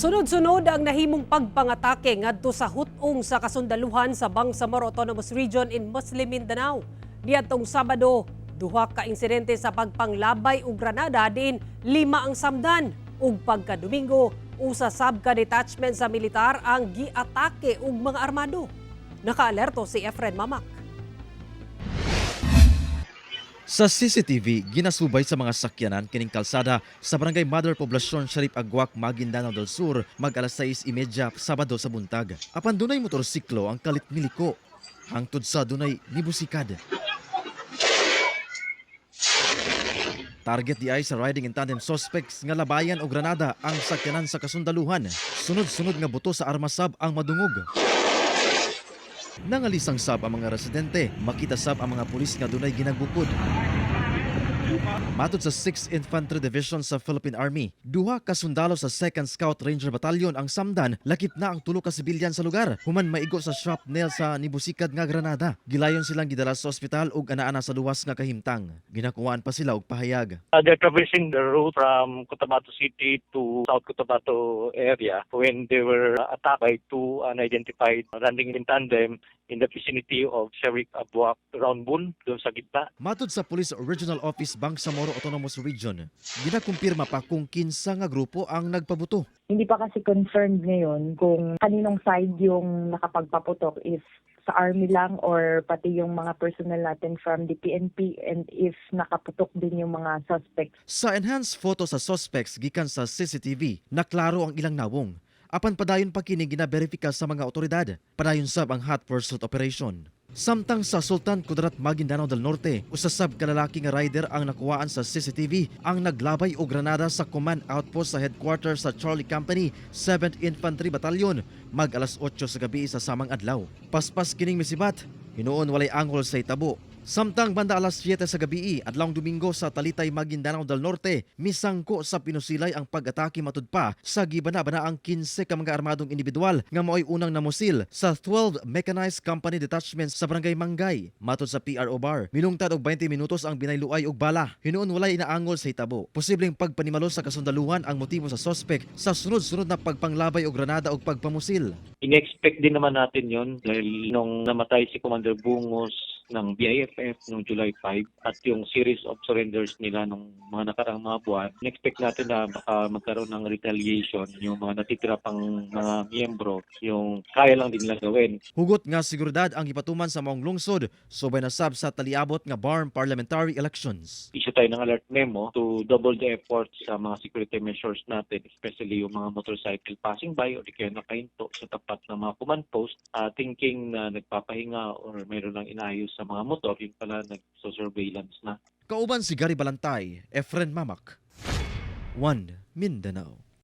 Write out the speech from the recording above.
Sunod-sunod ang nahimong pagpangatake ngadto sa hut-ong sa kasundaluhan sa Bangsamoro Autonomous Region in Muslim Mindanao. Niadtong Sabado, duha ka insidente sa pagpanglabay og granada diin lima ang samdan, ug pagka-Domingo, usa sab ka detachment sa militar ang giatake og mga armado. Nakaalerto si Efren Mamak. Sa CCTV, ginasubay sa mga sakyanan kining kalsada sa Barangay Mother Poblacion, Shariff Aguak, Maguindanao del Sur, mag alas 6:30 Sabado sa buntag. Apan dunay motorsiklo ang kalit miliko. Hangtod sa dunay nibusikad. Target di ay sa riding in tandem suspects nga labayan og granada ang sakyanan sa kasundaluhan. Sunod-sunod nga buto sa armasab ang madungog. Nangalisang sab ang mga residente, makita sab ang mga pulis nga dunay ginagbukod. Matod sa 6th Infantry Division sa Philippine Army, duha ka sundalo sa 2nd Scout Ranger Battalion ang samdan, lakip na ang tulo ka sibilyan sa lugar human maigo sa shrapnel sa nibusikad nga granada. Gilayon silang gidala sa ospital ug anaa na sa luwas nga kahimtang. Ginakuhaan pa sila og pahayag. They're traversing the route from Cotabato City to South Cotabato area when they were attacked by two unidentified running in tandem in the vicinity of Shariff Aguak Roundbull, doon sa gitna. Matod sa Police Regional Office Bangsamoro Autonomous Region, ginakumpirma pa kung kinsa nga grupo ang nagpabuto. Hindi pa kasi confirmed ngayon kung kaninong side yung nakapagpaputok, if sa army lang or pati yung mga personnel natin from the PNP and if nakaputok din yung mga suspects. Sa enhanced photo sa suspects gikan sa CCTV, naklaro ang ilang nawong. Apan padayon pa kini ginaberifika sa mga otoridad. Padayon sab ang hot pursuit operation. Samtang sa Sultan Kudarat, Maguindanao del Norte, usa sab ka lalaki nga rider ang nakuhaan sa CCTV ang naglabay og granada sa command outpost sa headquarters sa Charlie Company, 7th Infantry Battalion, mag alas 8 sa gabi sa samang adlaw. Paspas kining misibat, hinuon walay angol sa hitabo. Samtang banda alas 7 sa gabi, adlawng Domingo sa Talitay, Maguindanao del Norte, misangko sa pinusilay ang pag-atake matud pa sa gibana-banaang 15 ka mga armadong individual nga maoy unang namusil sa 12 Mechanized Company Detachment sa Barangay Manggay. Matod sa PRO Bar, milungtad og 20 minutos ang binayluay og bala. Hinuon walay inaangol sa hitabo. Posibleng pagpanimalo sa kasundaluhan ang motibo sa suspect sa sunod-sunod na pagpanglabay og granada og pagpamusil. In-expect din naman natin yon dahil nung namatay si Commander Bungos ng BIFF noong July 5 at yung series of surrenders nila nung mga nakaraang mga buwan, in-expect natin na baka magkaroon ng retaliation yung mga natitira pang mga miyembro, yung kaya lang din nila gawin. Hugot nga seguridad ang gipatuman sa maong lungsod subay na sab sa taliabot nga BARMM parliamentary elections. Issue tayo ng alert memo to double the efforts sa mga security measures natin, especially yung mga motorcycle passing by or di kaya nakahinto sa tapat ng mga command post, thinking na nagpapahinga or mayroon lang inaayos sa mga motor, yun pala nagso-surveillance na. Kauban si Gary Balantay, Efren Mamak. 1 Mindanao.